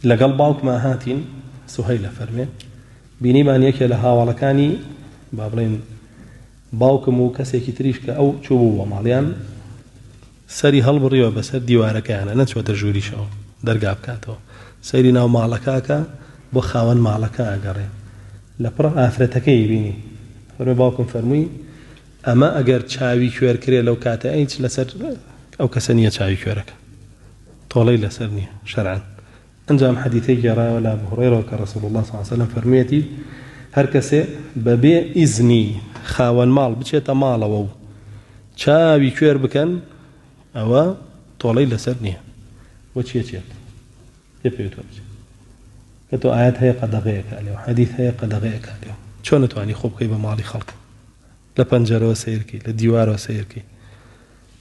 لەگەڵ باوکما هاتین، سوهەیل ئەفەرمێ، بینیمان یەکێ لە هاوەڵەکانی با بڵێین باوکم و کەسێکی تریش کە ئەو چووبوو بۆ ماڵیان، سەری هەڵبڕیوە بەسەر دیوارەکەیانە، نەچووەتە ژووریشەوە دەرگا بکاتەوە، سەیری ناو ماڵەکە ئەکا، بۆ خاوەن ماڵەکە ئەگەڕێ، لەپڕ ئافرەتەکەی بینی، فەرمووی باوکم فەرمووی، ئەمە ئەگەر چاوی کوێر کرێ لەو کاتە هیچ لەسەر ئەو کەسە نییە چاوی کوێرەکە تۆڵەی لەسەر نییە شەرعەن. ئەنجا ئەم حەدیثەی گێڕایەوە لە ئەبو هوڕەیرەوە کە ڕەسوڵ اللە صلی اللە علیە وسلم فەرموویەتی، هەر کەسێ بەبێ ئیزنی خاوەن ماڵ بچێتە ماڵەوە و چاوی کوێر بکەن ئەوە تۆڵەی لەسەر نییە. بۆچی ئەچێت؟ پێ پێوتوە بچێت کە تۆ ئایەت هەیە قەدەغەیەکە لێو، حەدیث هەیە قەدەغەیەکە لێو، چۆن ئەتوانی خۆ بکەی بە ماڵی خەڵک؟ لە پەنجەرەوە سەیرکەی، لە دیوارەوە سەیرکەی.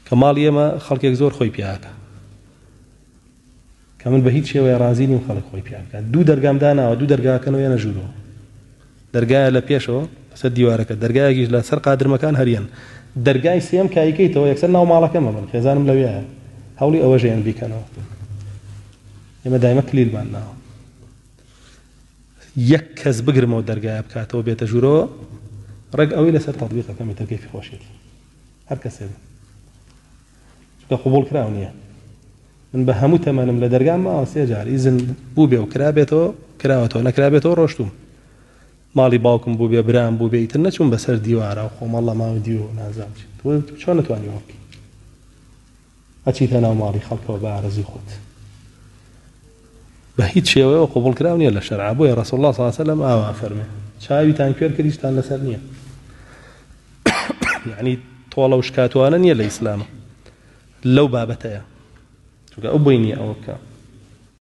کە ماڵی ئێمە خەڵکێک زۆر خۆی پیاکە کە من بە هیچ شێوەیە ڕازی نیم خەڵک خۆی پیا بکات. دوو دەرگام داناوە، دوو دەرگاکەنەوە یەنە ژوورەوە. دەرگایە لە پێشەوە لەسەر دیوارەکە، دەرگایەکیش لەسەر قادرمەکان هەریەن. دەرگای سێم کایکەیتەوە یەکسەر ناو ماڵەکەمە من خێزانم لەویایە. هەوڵی ئەوە ژێن بیکەنەوە. ئێمە دایمە کلیلمان ناوە. یەک کەس بگرمەوە دەرگایە بکاتەوە بێتە ژوورەوە ڕێک ئەوەی لەسەر تەطبیقەکەم ئیتر کەیفی خۆشیەتی هەر کەسێ بێ چونکە قبوڵ کراو نییە من بە هەموو تەمەنم لە دەرگام ماوە سێ جار ئیزن بوو بێ و کرابێتەوە کراوەتەوە نەکرابێتەوە ڕۆشتوم ماڵی باوکم بوو بێ برام بوو بێ ئیتر نەچووم بەسەر دیوارە و خۆمەڵ لە ماوە دیو نازانم چی تۆ چۆن نەتوانی وا بکەی ئەچیتە ناو ماڵی خەڵکەوە بە ئارەزووی خۆت. بە هیچ شێوەیەوە قبوڵکراو نیە لە شەرعا، بۆیە ڕەسوڵ اللە صلی اللە علیە وسلم ئاوا ئەفەرموێ، چاویتان کوێر کرد هیچتان لەسەر نیە. یەعنی تۆڵە و شکاتوانە نیە لە ئیسلامە لەو بابەتەیە، چونکە ئەو بۆی نیە ئەوە بکا.